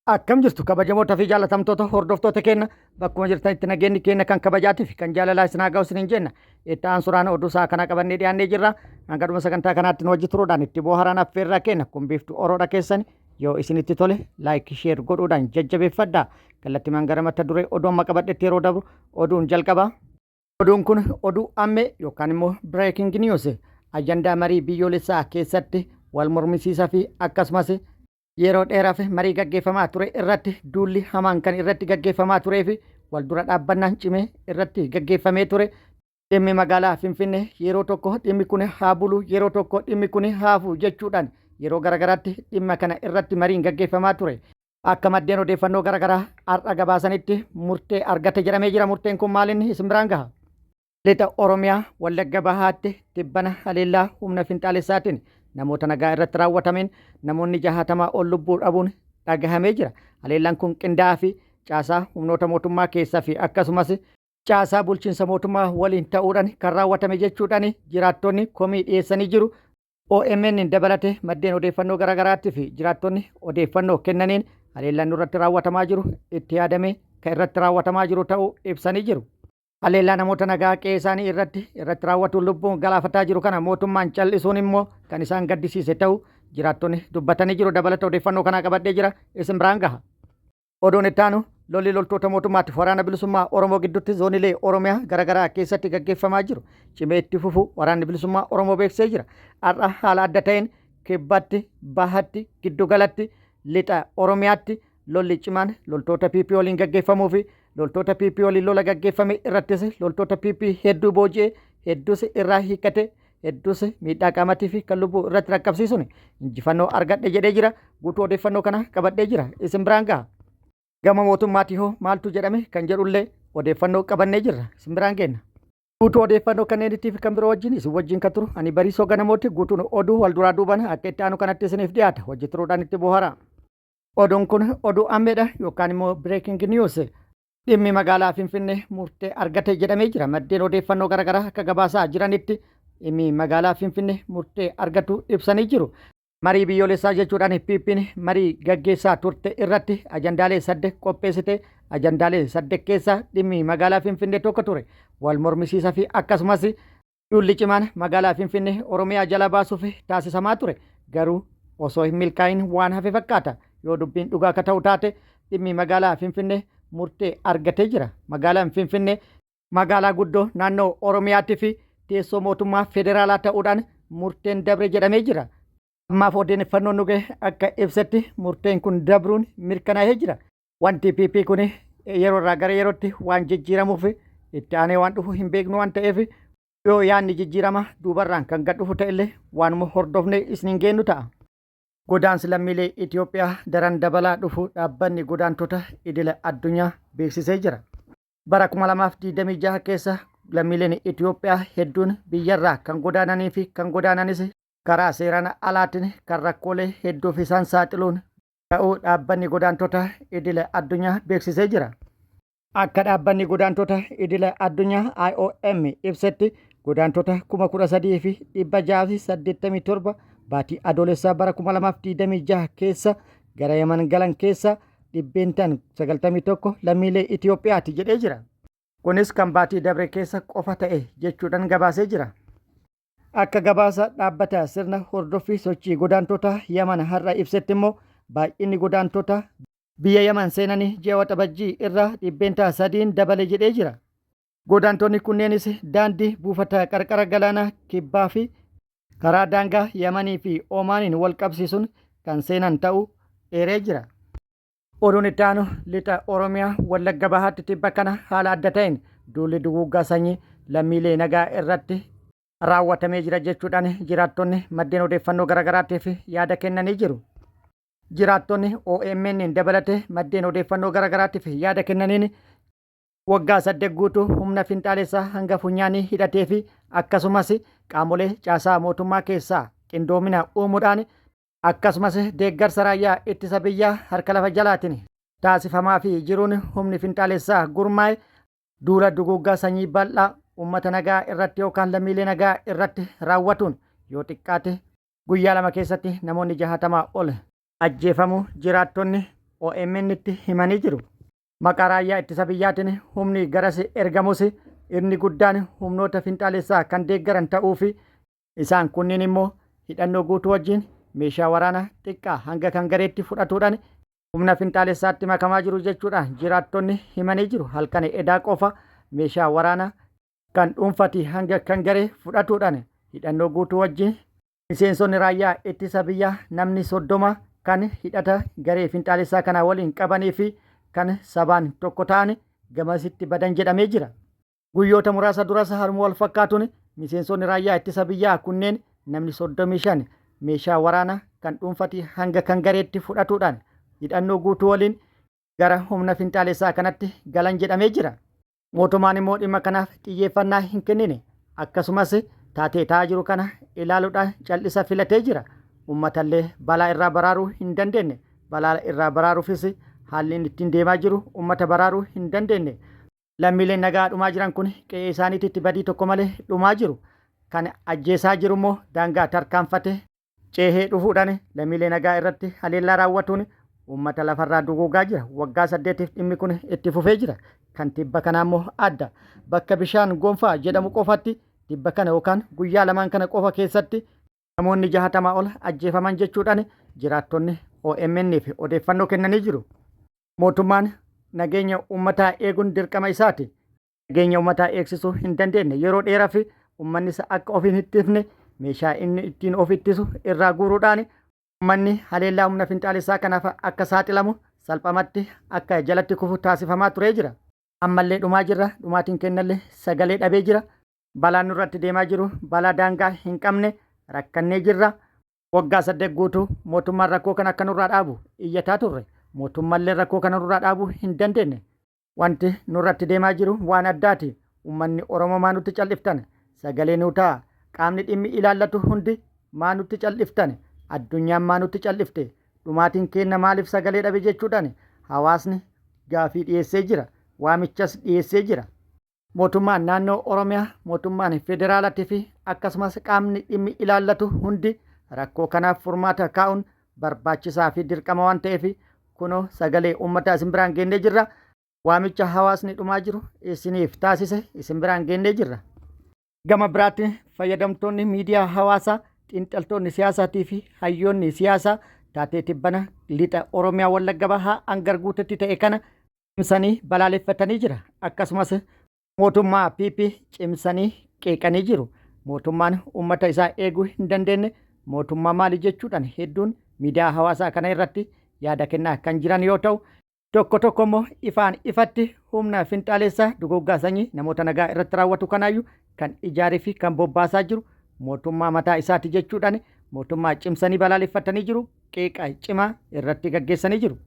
Akkam jirtu kabajamoota fi jaalatamtoota hordoftoota keenya bakkuma jirtanitti nageenyi keenya kan kabajaatii fi kan jaalalaa isin haa ga'u isiniin jenna. Itti aansuudhaan oduu isaa kana qabannee dhiyaannee jirra. Hanga dhuma sagantaa kanaatti nu wajji turuudhaan itti booharaan affeerraa keenya kun biiftuu oroodha keessan yoo isinitti tole like share godhuudhaan jajjabeeffadhaa. Kallattimaan gara mata duree oduu amma qabadhetti yeroo dabru oduun jalqaba. Oduun kun oduu ammee yookaan immoo breaking news ajandaa marii biyyoolessaa keessatti wal mormisiisaa fi akkasumas yeroo dheeraaf marii gaggeeffamaa ture irratti duulli hamaan kan irratti gaggeeffamaa turee fi wal dura dhaabbannaan cimee irratti gaggeeffamee ture. Dhimmi magaalaa Finfinnee yeroo tokko dhimmi kun haa bulu yeroo tokko dhimmi kun haa hafu jechuudhaan yeroo garagaraatti dhimma kana irratti mariin gaggeeffamaa ture. Akka maddeen odeeffannoo garagaraa har'a gabaasanitti murtee argate jedhamee jira. Murteen kun maalinni isin biraan gaha? Lixa Oromiyaa Wallagga Bahaatti tibbana haleellaa humna finxaalessaatiin namoota nagaa irratti raawwatameen namoonni jahaatamaa ol lubbuu dhabuun dhagahamee jira. Haleellaan kun qindaa'aa fi caasaa humnoota mootummaa keessaa fi akkasumas caasaa bulchiinsa mootummaa waliin ta'uudhaan kan raawwatame jechuudhaan jiraattonni komii dhiyeessanii jiru. OMN dabalatee maddeen odeeffannoo garaagaraatti fi jiraattonni odeeffannoo kennaniin haleellaan nurratti raawwatamaa jiru itti yaadamee kan irratti raawwatamaa jiru ta'uu ibsanii jiru. Haleellaa namoota nagaa qe'ee isaanii irratti irratti raawwatuun lubbuun galaafataa jiru kana mootummaan cal'isuun immoo kan isaan gaddisiise ta'uu jiraattonni dubbatanii jiru. Dabalata odeeffannoo kanaa qabadhee jira isin biraan gaha. Oduun itti aanu lolli loltoota mootummaatiif waraana bilisummaa Oromoo gidduutti zoonilee Oromiyaa garaagaraa keessatti gaggeeffamaa jiru cimee itti fufuu waraanni bilisummaa Oromoo beeksisee jira. Har'a haala adda ta'een kibbatti, bahatti, giddugalatti, lixa Oromiyaatti Lolli cimaan loltoota PP waliin gaggeeffamuu fi loltoota PP waliin lola gaggeeffame irrattis loltoota PP hedduu booji'e, hedduus irraa hiikkate, hedduus miidhaa qaamatii fi kan lubbuu irratti dhaqqabsiisuun injifannoo argadhe jedhee jira. Guutuu odeeffannoo kana qabadhee jira. Isin biraan gaha. Gama mootummaatii hoo maaltu jedhame kan jedhullee odeeffannoo qabannee jirra. Isin biraan geenna. Guutuu odeeffannoo kanneenitii fi kan biroo wajjin isin wajjin kan turu ani Bariisoo Ganamooti. Guutuun oduu wal duraa duuban akka itti aanu kanatti isiniif dhiyaata. Hojii turuudhaan itti bohara. Oduun kun oduu ammeedha yookaan immoo breaking news. Dhimmi magaalaa Finfinnee murtee argate jedhamee jira. Maddeen odeeffannoo garaagaraa akka gabaasaa jiranitti dhimmi magaalaa Finfinnee murtee argatu ibsanii jiru. Marii biyyoolessaa jechuudhaan PPn marii gaggeessaa turte irratti ajandaalee sadde qopheessite. Ajandaalee sadde keessaa dhimmi magaalaa Finfinnee tokko ture. Wal mormisiisa fi akkasumas Duulli cimaan magaalaa Finfinnee Oromiyaa jala baasuuf taasisamaa ture garuu osoo hin milkaa'in waan hafe fakkaata. Yoo dubbiin dhugaa akka ta'u taate dhimmi magaalaa Finfinnee murtee argatee jira. Magaalaan Finfinnee magaalaa guddoo naannoo Oromiyaatii fi teessoo mootummaa federaalaa ta'uudhaan murteen dabre jedhamee jira. Ammaaf odeeffannoon nu gahe akka ibsetti murteen kun dabruun mirkanaa'ee jira. Wanti PP kun yeroo irraa gara yerootti waan jijjiiramuuf itti aanee waan dhufu hin beeknu waan ta'eef yoo yaadni jijjiirama duubarraan kan gad dhufu ta'ellee waanuma hordofnee isiniin geennu ta'a. Godaansi lammiilee Itoophiyaa daran dabalaa dhufu dhaabbanni godaantota idila addunyaa beeksisee jira. Bara 2026 keessa lammiileen Itoophiyaa hedduun biyyarraa kan godaananii fi kan godaananis karaa seeraan alaatiin kan rakkoolee hedduuf isaan saaxiluun ta'uu dhaabbanni godaantota idila addunyaa beeksisee jira. Akka dhaabbanni godaantota idila addunyaa IOM ibsetti godaantota 13,687 baatii adoolessaa bara 2026 keessa gara Yaman galan keessa dhibbeentaan 91 lammiilee Itoophiyaati jedhee jira. Kunis kan baatii dabre keessa qofa ta'e jechuudhaan gabaasee jira. Akka gabaasa dhaabbata sirna hordoffii sochii godaantota Yaman har'a ibsetti immoo baay'inni godaantota biyya Yaman seenanii ji'a Waxabajjii irraa 3% dabale jedhee jira. Godaantonni kunneenis daandii buufata qarqara galaanaa kibbaa fi karaa daangaa Yamanii fi Omaaniin wal qabsiisuun kan seenan ta'uu eeree jira. Oduun itti aanu lixa Oromiyaa Wallagga Bahaatti tibba kana haala adda ta'een duulli duguuggaa sanyii lammiilee nagaa irratti raawwatamee jira jechuudhaan jiraattonni maddeen odeeffannoo garaagaraatiif yaada kennanii jiru. Jiraattonni OMN dabalatee maddeen odeeffannoo garaagaraatiif yaada kennaniin waggaa 8 guutuu humna finxaalessaa hanga funyaanii hidhatee fi akkasumas qaamolee caasaa mootummaa keessaa qindoomina uumuudhaan Akkasumas deeggarsa raayyaa ittisa biyyaa harka lafa jalaatiin taasifamaafii jiruun humni finxaalessaa gurmaa'e duula duguuggaa sanyii bal'aa uummata nagaa irratti yookaan lammiilee nagaa irratti raawwatuun yoo xiqqaate guyyaa 2 keessatti namoonni jahaatamaa ol ajjeefamuu jiraattonni OMN'tti himanii jiru. Maqaa raayyaa ittisa biyyaatiin humni garas ergamus irni guddaan humnoota finxaalessaa kan deeggaran ta'uu fi isaan kunniin immoo hidhannoo guutuu wajjin meeshaa waraanaa xiqqaa hanga kan gareetti fudhatuudhaan humna finxaalessaatti makamaa jiru jechuudhaan jiraattonni himanii jiru. Halkan edaa qofa meeshaa waraanaa kan dhuunfatii hanga kan garee fudhatuudhaan hidhannoo guutuu wajjin Miseensonni raayyaa ittisa biyyaa namni 30 kan hidhata garee finxaalessaa kana waliin qabanii fi kan sabaan tokko ta'an gamasitti badan jedhamee jira. Guyyoota muraasa duras haaluma wal fakkaatuun miseensonni raayyaa ittisa biyyaa kunneen namni 35 meeshaa waraanaa kan dhuunfatii hanga kan gareetti fudhatuudhaan hidhannoo guutuu waliin gara humna finxaalessaa kanatti galan jedhamee jira. Mootummaan immoo dhimma kanaaf xiyyeeffannaa hin kennine. Akkasumas taatee ta'aa jiru kana ilaaluudhaan cal'isa filatee jira. Uummatallee balaa irraa baraaruu hin dandeenye. Balaa irraa baraaruufis haalli inni ittiin deemaa jiru uummata baraaruu hin dandeenye. Lammiileen nagaa dhumaa jiran kun qe'ee isaaniititti badii tokko malee dhumaa jiru. Kan ajjeesaa jiru immoo daangaa tarkaanfate ceehee dhufuudhaan lammiilee nagaa irratti haleellaa raawwatuun uummata lafarraa duguugaa jira. Waggaa saddeetiif dhimmi kun itti fufee jira. Kan tibba kanaa immoo adda. Bakka bishaan gonfaa jedhamu qofatti tibba kana yookaan guyyaa lamaan kana qofa keessatti namoonni jahatamaa ol ajjeefaman jechuudhaan jiraattonni OMN'f odeeffannoo kennanii jiru. Mootummaan nageenya uummataa eeguun dirqama isaati. Nageenya uummataa eegsisuu hin dandeenye. Yeroo dheeraaf uummanni isa akka of hin ittisne meeshaa inni ittiin of ittisu irraa guuruudhaan uummanni haleellaa humna finxaalessaa kanaaf akka saaxilamu salphamatti akka jalatti kufu taasifamaa turee jira. Ammallee dhumaa jirra. Dhumaatiin kennallee sagalee dhabee jira. Balaan nurratti deemaa jiru balaa daangaa hin qabne rakkannee jirra. Waggaa 8 guutuu mootummaan rakkoo kana akka nurraa dhaabu iyyataa turre. Mootummallee rakkoo kana nurraa dhaabuu hin dandeenye. Wanti nurratti deemaa jiru waan addaati. Ummanni Oromoo maa nutti cal'iftan? Sagalee nuu ta'a. Qaamni dhimmi ilaallatu hundi maa nutti cal'iftan? Addunyaan maa nutti cal'ifte? Dhumaatiin keenna maaliif sagalee dhabe jechuudhaan hawaasni gaafii dhiyeessee jira. Waamichas dhiyeessee jira. Mootummaan naannoo Oromiyaa, mootummaan federaalaatii fi akkasumas qaamni dhimmi ilaallatu hundi rakkoo kanaaf furmaata kaa'uun barbaachisaa fi dirqama waan ta'eef kunoo sagalee uummataa isin biraan geennee jirra. Waamicha hawaasni dhumaa jiru isiniif taasise isin biraan geennee jirra. Gama biraatiin fayyadamtoonni miidiyaa hawaasaa, xiinxaltoonni siyaasaatii fi hayyoonni siyaasaa taatee tibbana lixa Oromiyaa Wallagga Bahaa Angar Guutetti ta'e kana cimsanii balaaleffatanii jira. Akkasumas mootummaa PP cimsanii qeeqanii jiru. Mootummaan uummata isaa eeguu hin dandeenye mootummaa maali jechuudhaan hedduun miidiyaa hawaasaa kana irratti yaada kennaa kan jiran yoo ta'u, tokko tokko immoo ifaan ifatti humna finxaalessaa duguuggaa sanyii namoota nagaa irratti raawwatu kanaayyuu kan ijaaree fi kan bobbaasaa jiru mootummaa mataa isaati jechuudhaan mootummaa cimsanii balaaleffatanii jiru, qeeqa cimaa irratti gaggeessanii jiru.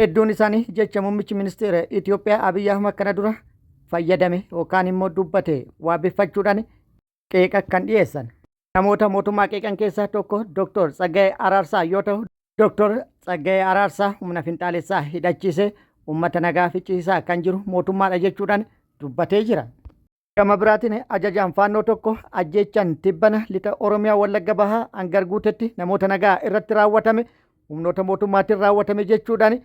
Hedduun isaanii jecha muummichi ministeera Itoophiyaa Abiy Ahmad kana dura fayyadame yookaan immoo dubbate waabeffachuudhaan qeeqa kan dhiyeessan. Namoota mootummaa qeeqan keessaa tokko Dr. Tsaggaayee Araarsaa yoo ta'u, Dr. Tsaggaayee Araarsaa humna finxaalessaa hidhachiisee uummata nagaa ficcisiisaa kan jiru mootummaadha jechuudhaan dubbatee jira. Gama biraatiin ajajaan faannoo tokko ajjeechaan tibbana lixa Oromiyaa Wallagga Bahaa Angar Guutetti namoota nagaa irratti raawwatame humnoota mootummaatiin raawwatame jechuudhaan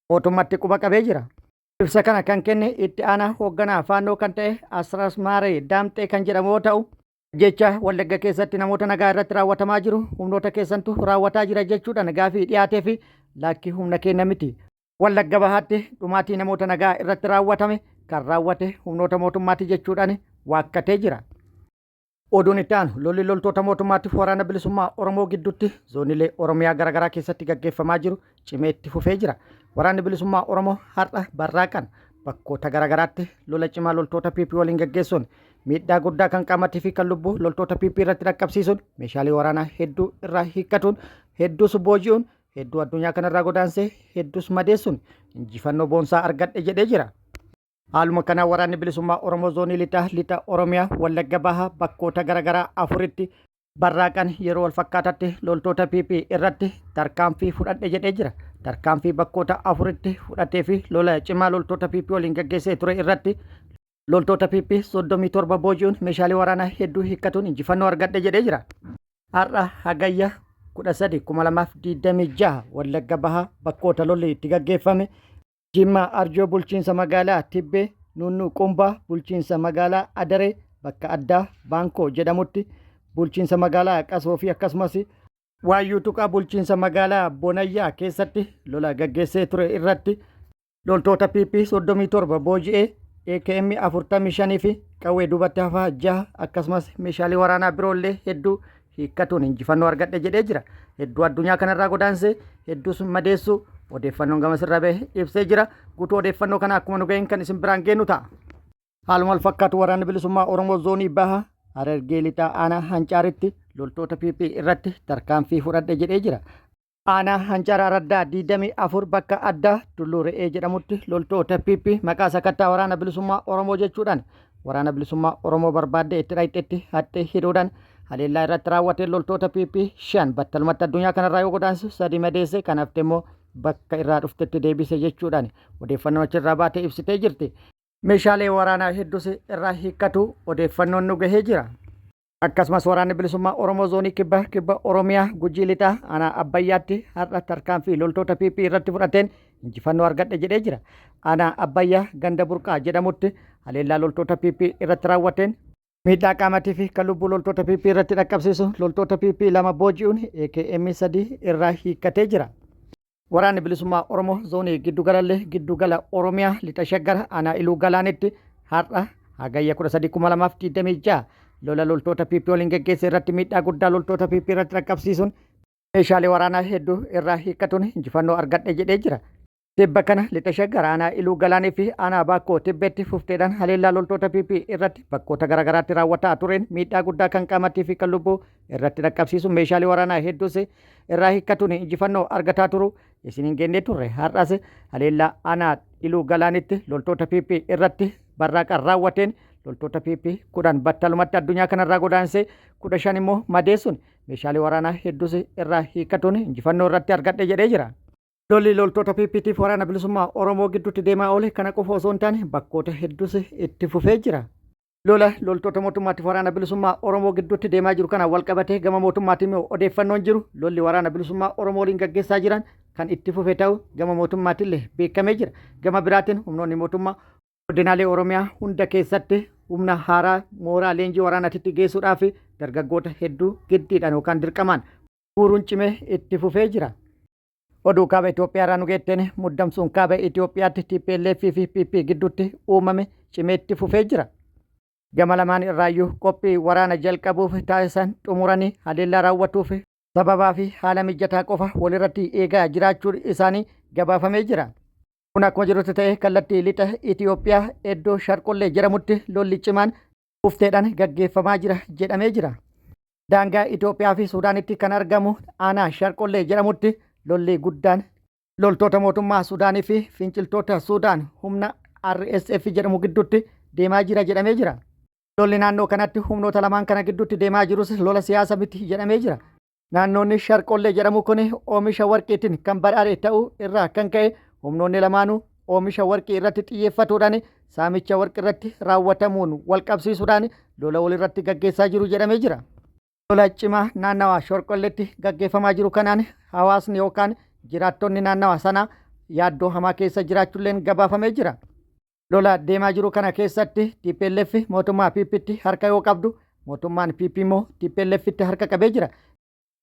mootummatti quba qabee jira. Ibsa kana kan kenne itti aanaa hoogganaa faannoo kan ta'e Asras Maaree Daamxee kan jedhamu yoo ta'u, ajjeechaa Wallagga keessatti namoota nagaa irratti raawwatamaa jiru humnoota keessantu raawwataa jira jechuudhaan gaafii dhiyaatee fi lakki humna keenya miti. Wallagga Bahaatti dhumaatii namoota nagaa irratti raawwatame kan raawwate humnoota mootummaati jechuudhaan waakkatee jira. Oduun itti aanu lolli loltoota mootummaatiif waraana bilisummaa Oromoo gidduutti zoonilee Oromiyaa garaagaraa keessatti gaggeeffamaa jiru cimee itti fufee jira. Waraanni bilisummaa Oromoo har'a barraaqan bakkoota garaagaraatti lola cimaa loltoota PP waliin gaggeessuun miidhaa guddaa kan qaamatii fi kan lubbuu loltoota PP irratti dhaqqabsiisuun meeshaalee waraanaa hedduu irraa hiikkatuun hedduus booji'uun hedduu addunyaa kanarraa godaansee hedduus madeessuun injifannoo boonsaa argadhe jedhee jira. Haaluma kanaan waraanni bilisummaa Oromoo zoonii lixaa lixa Oromiyaa Wallagga Bahaa bakkoota garaagaraa afuritti barraaqan yeroo wal fakkaataatti loltoota PP irratti tarkaanfii fudhadhe jedhee jira. Tarkaanfii bakkoota afuritti fudhatee fi lola cimaa loltoota PP waliin gaggeessee ture irratti loltoota PP 37 booji'uun meeshaalee waraanaa hedduu hiikkatuun injifannoo argadhe jedhee jira. Har'a Hagayya 13 2026 Wallagga Bahaa bakkoota lolli itti gaggeeffame Jimmaa Arjoo bulchiinsa magaalaa Tibbee, Nuunnuu Qumbaa bulchiinsa magaalaa Adaree bakka addaa Baankoo jedhamutti, bulchiinsa magaalaa Qasoo fi akkasumas Waayyuu Tuqaa bulchiinsa magaalaa Bonayyaa keessatti lola gaggeessee ture irratti loltoota PP 37 booji'ee AKM 45 fi qawwee duubatti hafaa 6 akkasumas meeshaalee waraanaa biroollee hedduu hiikkatuun injifannoo argadhe jedhee jira. Hedduu addunyaa kanarraa godaansee hedduus madeessuu odeeffannoon gama sirra bahe ibsee jira. Guutuu odeeffannoo kana akkuma nu ga'een kan isin biraan geennu ta'a. Haaluma wal fakkaatu waraanni bilisummaa Oromoo zoonii baha Harargee lixaa aanaa Hancaaritti loltoota PP irratti tarkaanfii fudhadhe jedhee jira. Aanaa Hancaar Araddaa 24 bakka addaa Tulluu Re'ee jedhamutti loltoota PP maqaa sakattaa waraana bilisummaa Oromoo jechuudhaan waraana bilisummaa Oromoo barbaaddee itti dhayxetti haxxee hidhuudhaan haleellaa irratti raawwatee loltoota PP 5 battalumatti addunyaa kanarraa yoo godaansu 3 madeesse kan hafte immoo bakka irraa dhuftetti deebise jechuudhaan odeeffannoon achirraa baate ibsitee jirti. Meeshaalee waraanaa hedduus irraa hiikkatu odeeffannoon nu gahee jira. Akkasumas waraanni bilisummaa Oromoo zoonii kibba kibba Oromiyaa Gujii Lixaa aanaa Abbayyaatti har'a tarkaanfii loltoota PP irratti fudhateen injifannoo argadhe jedhee jira. Aanaa Abbayyaa ganda Burqaa jedhamutti haleellaa loltoota PP irratti raawwateen miidhaa qaamatii fi kan lubbuu loltoota PP irratti dhaqqabsiisu loltoota PP 2 booji'uun AKM 3 irraa hiikkatee jira. Waraanni Bilisummaa Oromoo Zoonii Giddugalallee Giddugala Oromiyaa Lixa Shaggar Aanaa Iluu Galaanitti har'a Hagayya 13,2026 lola loltoota PP waliin geggeesse irratti miidhaa guddaa loltoota PP irratti dhaqqabsiisuun meeshaalee waraanaa hedduu irraa hiikkatuun injifannoo argadhe jedhee jira. Tibba kana Lixa Shaggar Aanaa Iluu Galaanii fi Aanaa Baakkoo Tibbeetti fufteedhaan haleellaa loltoota PP irratti bakkoota garaagaraatti raawwataa tureen miidhaa guddaa kan qaamattii fi kan lubbuu irratti dhaqqabsiisuun meeshaalee waraanaa hedduus irraa hiikkatuun injifannoo argataa turu isin hin geennee turre. Har'as haleellaa aanaa Iluu Galaanitti loltoota PP irratti barraaqaan raawwateen loltoota PP 10 battalumatti addunyaa kanarraa godaansee 15 immoo madeessuun meeshaalee waraanaa hedduus irraa hiikkatuun injifannoo irratti argadhe jedhee jira. Lolli loltoota PPtiif waraana bilisummaa Oromoo gidduutti deemaa oole kana qofa osoo hin taane bakkoota hedduus itti fufee jira. Lola loltoota mootummaatiif waraana bilisummaa Oromoo gidduutti deemaa jiru kanaan walqabatee gama mootummaatiin odeeffannoon jiru lolli waraana bilisummaa Oromoo waliin gaggeessaa jiran kan itti fufe ta'u gama mootummaatillee beekamee jira. Gama biraatiin humnoonni mootummaa godinaalee Oromiyaa hunda keessatti humna haaraa mooraa leenjii waraanaatitti geessuudhaaf dargaggoota hedduu giddiidhaan yookaan dirqamaan guuruun cimee itti fufee jira. Oduu kaaba Itoophiyaa irraa nu geetteen muddamsuun kaaba Itoophiyaatti TPLF fi PP gidduutti uumame cimee itti fufee jira. Gama lamaan irraayyuu qophii waraana jalqabuuf taasisan xumuranii haleellaa raawwatuuf sababaa fi haala mijataa qofa walirratti eegaa jiraachuun isaanii gabaafamee jira. Kun akkuma jirutti ta'e kallattii lixa Itoophiyaa iddoo Sharqollee jedhamutti lolli cimaan ufteedhaan gaggeeffamaa jira jedhamee jira. Daangaa Itoophiyaa fi Suudaanitti kan argamu aanaa Sharqollee jedhamutti lolli guddaan loltoota mootummaa Suudaanii fi finciltoota Suudaan humna RSF jedhamu gidduutti deemaa jira jedhamee jira. Lolli naannoo kanatti humnoota lamaan kana gidduutti deemaa jirus lola siyaasa miti jedhamee jira. Naannoonni Sharqollee jedhamu kun oomisha warqiitiin kan badhaadhe ta'uu irraa kan ka'e humnoonni lamaanuu oomisha warqii irratti xiyyeeffatuudhaan saamicha warqii irratti raawwatamuun wal qabsiisuudhaan lola walirratti gaggeessaa jiru jedhamee jira. Lola cimaa naannawa Shorqolleetti gaggeeffamaa jiru kanaan hawaasni yookaan jiraattonni naannawa sanaa yaaddoo hamaa keessa jiraachuulleen gabaafamee jira. Lola deemaa jiru kana keessatti TPLF mootummaa PPtti harka yoo qabdu mootummaan PP immoo TPLFtti harka qabee jira.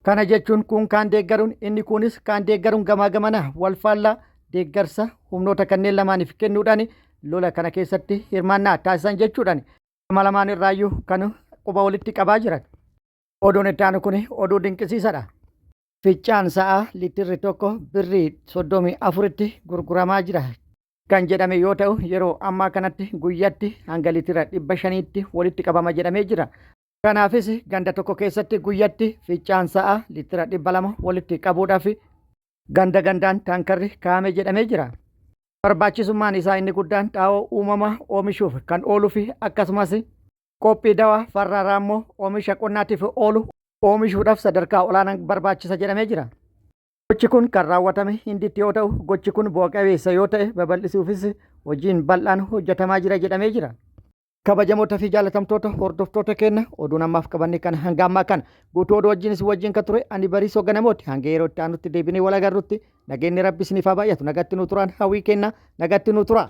Kana jechuun kuun kaan deeggaruun inni kuunis kaan deeggaruun gamaa gamana wal faallaa deeggarsa humnoota kanneen lamaaniif kennuudhaan lola kana keessatti hirmaannaa taasisan jechuudhaan gama lamaan irraayyuu kan quba walitti qabaa jiran. Oduun itti aanu kun oduu dinqisiisadha. Ficcaan sa'aa liitirri tokko birrii 34tti gurguramaa jira kan jedhame yoo ta'u yeroo ammaa kanatti guyyatti hanga liitira 500tti walitti qabama jedhamee jira. Kanaafis ganda tokko keessatti guyyatti ficcaan sa'a liitira 200 walitti qabuudhaaf ganda gandaan taankarri kaa'ame jedhamee jira. Barbaachisummaan isaa inni guddaan xaa'oo uumamaa oomishuuf kan ooluu fi akkasumas qophii dawaa farra raammoo oomisha qonnaatiif oolu oomishuudhaaf sadarkaa olaanaan barbaachisa jedhamee jira. Gochi kun kan raawwatame Hinditti yoo ta'u, gochi kun bu'a qabeessa yoo ta'e babal'isuufis hojiin bal'aan hojjetamaa jira jedhamee jira. Kabajamoota fi jaalatamtoota hordoftoota keenya, oduun ammaaf qabanne kan hanga ammaa kana. Guutuu oduu wajjin isin wajjin kan ture ani Bariisoo Ganamooti. Hanga yeroo itti aanutti deebinee wal agarrutti nageenyi Rabbi isiniif haa baay'atu. Nagatti nu turaan hawwii kenna, nagatti nu tura.